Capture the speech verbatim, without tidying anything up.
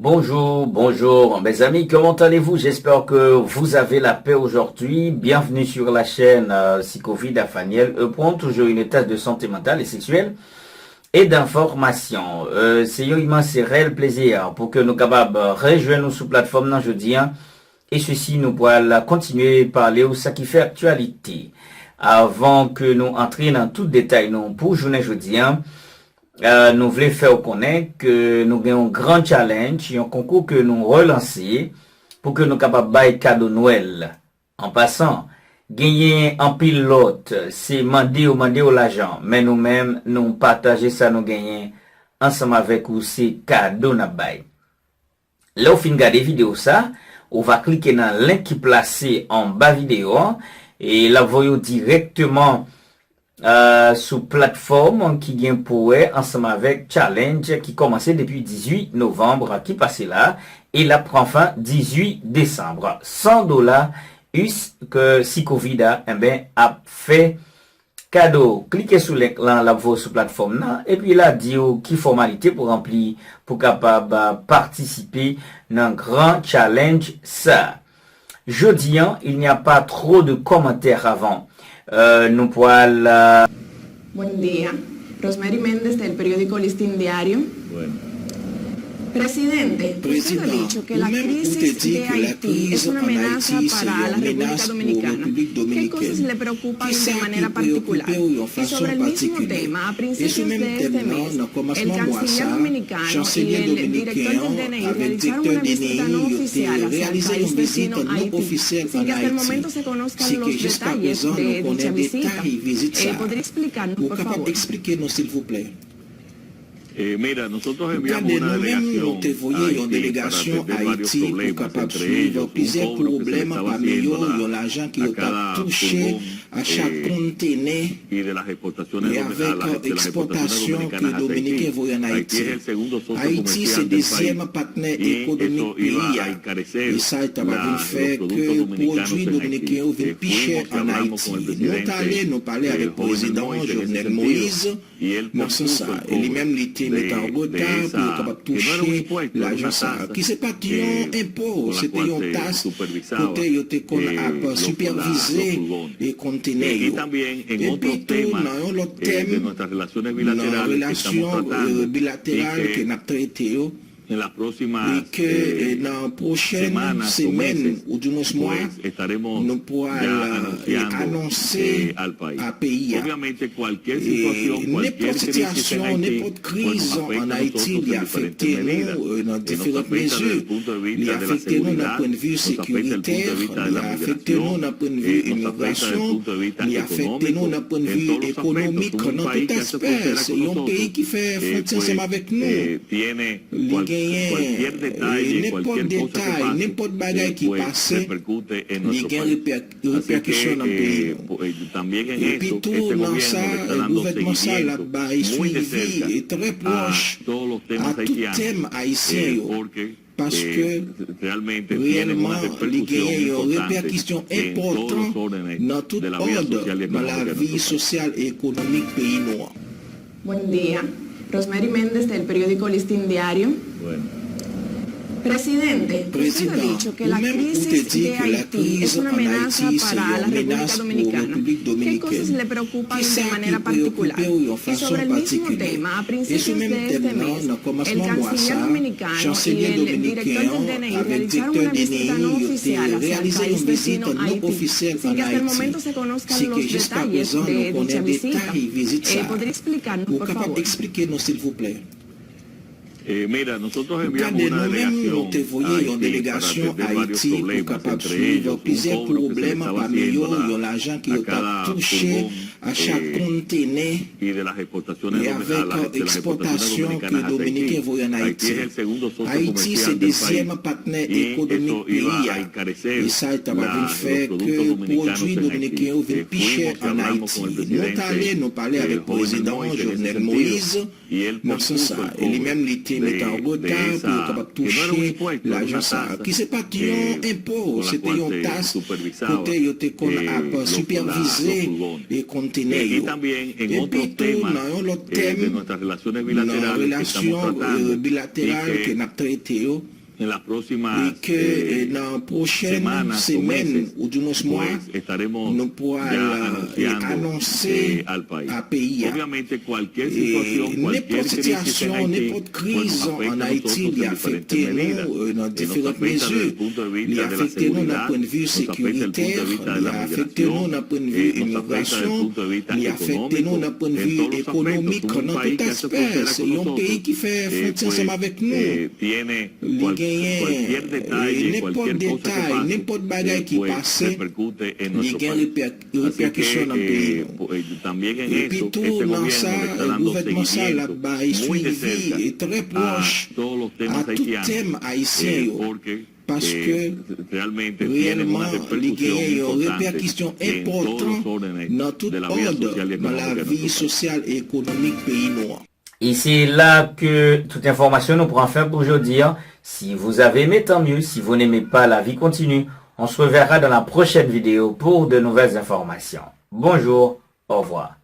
Bonjour, bonjour mes amis, comment allez-vous? J'espère que vous avez la paix aujourd'hui. Bienvenue sur la chaîne euh, Psychovi Dafaniel E. Toujours une tasse de santé mentale et sexuelle et d'information. Euh, se yon imans e reyèl plezi pou ke nou kapab rejwenn nou sou platfòm nan jodi a. E sesi nou pral kontinye pale w sa ki fè aktyalite. Avan ke nou antre nan tout detay nou pou jounen jodi a, euh, nou vle fè w konnen ke nou gen yon gran challenge, yon konkou ke nou relanse pou ke nou kapab bay kado Nwèl. An pasan, genyen anpil lòt, se mande yo mande w lajan, men nou menm, nou pataje sa nou genyen ansanm avèk ou, se kado n ap bay. Lè w fin gade videyo sa, ou va klike nan link ki plase anba videyo an, e l ap voye w dirèkteman euh, sou platfòm ki gen pou wè ansanm avèk challenge ki kòmanse depi dizuit novanm ki pase la e l ap pran fen dizuit desanm. San dola U S ke Psychovi Dafaniel, enben, ap fè kado. Klike sou link lan, l ap voye w sou platfòm nan, epi l a di w ki fòmalite pou ranpli pou kapab euh, patisipe nan gran challenge sa. Jodi an, il n'y a pas trop de commentaires avant. Euh, nou pral euh, Buen dia. Rosemary Méndez del periódico Listín Diario. Bueno. Presidente, usted ha dicho que la crisis de Haití es una amenaza para la República Dominicana. ¿Qué cosas le preocupan de manera particular? Y sobre el mismo tema, a principios de este mes, el canciller dominicano y el director del D N I realizaron una visita no oficial hacia el país vecino Haití, sin que hasta el momento se conozcan los detalles de dicha visita. Eh, ¿Podría explicarnos, por favor? Gade, nou menm, nou te voye yon delegasyon Ayiti pou kapab swiv plizyè pwoblèm, pami yo yon lajan ki yo t ap touche a chak kontenè e avèk ekspòtasyon ke Dominiken voye ann Ayiti. Ayiti se dezyèm patnè ekonomik peyi a, e sa ta va vin fè ke pwodui dominiken yo vin pi chè ann Ayiti. Nou t ale, nou pale avèk prezidan an, Jovenel Moïse, nan sans sa a, e li menm li te mete an reta pou yo kapab touche lajan sa a, ki se pa t yon enpo, se te yon taks kote yo te konn ap sipèvize e kontenè yo. Epi tou, nan yon lòt tèm, nan relasyon bilateral ke n ap trete yo, e ke nan pwochèn semèn oudimwens mwa, nou pral anonse a peyi a. Nenpòt sitiyasyon, nenpòt kriz ann Ayiti, li afekte nou nan diferan mezi. Li afekte nou nan pwennvi sekiritè, li afekte nou nan pwennvi imigrasyon, li afekte nou nan pwennvi ekonomik, nan tout aspè. Se yon peyi ki fè fwontyè ansanm avèk nou. Li genyen nenpòt detay, nenpòt bagay ki pase, li gen repèkisyon nan peyi nou. Epi tou, nan sa, gouvènman sa l ap bay swivi trè pwòch a tout tèm ayisyen yo, paske reyèlman li genyen yon repèkisyon enpòtan nan tout òd nan lavi sosyal e ekonomik peyi nou an. Buen día. Rosemary Méndez del periódico Listín Diario. Presidente, usted ha dicho que la crisis de Haití es una amenaza para la República Dominicana. ¿Qué cosas le preocupan de manera particular? Y sobre el mismo tema, a principios de este mes, el canciller dominicano y el director del D N I realizaron una visita no oficial hacia el país vecino Haití, sin que hasta el momento se conozcan los detalles de dicha visita. Eh, ¿podría explicarnos, por favor? Gade, nou menm, nou te voye yon delegasyon Ayiti pou kapab swiv plizyè pwoblèm, pami yo yon lajan ki yo t ap touche a chak kontenè e avèk ekspòtasyon ke Dominiken voye ann Ayiti. Ayiti se dezyèm patnè ekonomik peyi a, e sa ta va vin fè ke pwodui dominiken yo vin pi chè ann Ayiti. Nou t ale, nou pale avèk prezidan an, Jovenel Moïse, nan sans sa a, e li menm li te mete an reta pou yo kapab touche lajan sa a, ki se pa t yon enpo, se te yon taks kote yo te konn ap sipèvize e kontenè yo. Epi tou, nan yon lòt tèm, nan relasyon bilateral ke n ap trete yo, e ke nan pwochèn semèn ou di mwens mwa, nou pral anonse a peyi a. Nenpòt sitiyasyon, nenpòt kriz ann Ayiti, li afekte nou nan diferan mezi. Li afekte nou nan pwennvi sekiritè, li afekte nou nan pwennvi imigrasyon, li afekte nou nan pwennvi ekonomik, nan tout aspè. Se yon peyi ki fè fwontyè ansanm avèk nou. Li genyen nenpòt detay, nenpòt bagay ki pase, li gen repèkisyon nan peyi nou. Epi tou, nan sa, gouvènman sa l ap bay swivi trè pwòch a tout tèm ayisyen yo, paske reyèlman li genyen yon repèkisyon enpòtan nan tout òd nan lavi sosyal e ekonomik peyi nou an. Et c'est là que toute information nous prend fin pour aujourd'hui. Si vous avez aimé, tant mieux. Si vous n'aimez pas, la vie continue. On se reverra dans la prochaine vidéo pour de nouvelles informations. Bonjour, au revoir.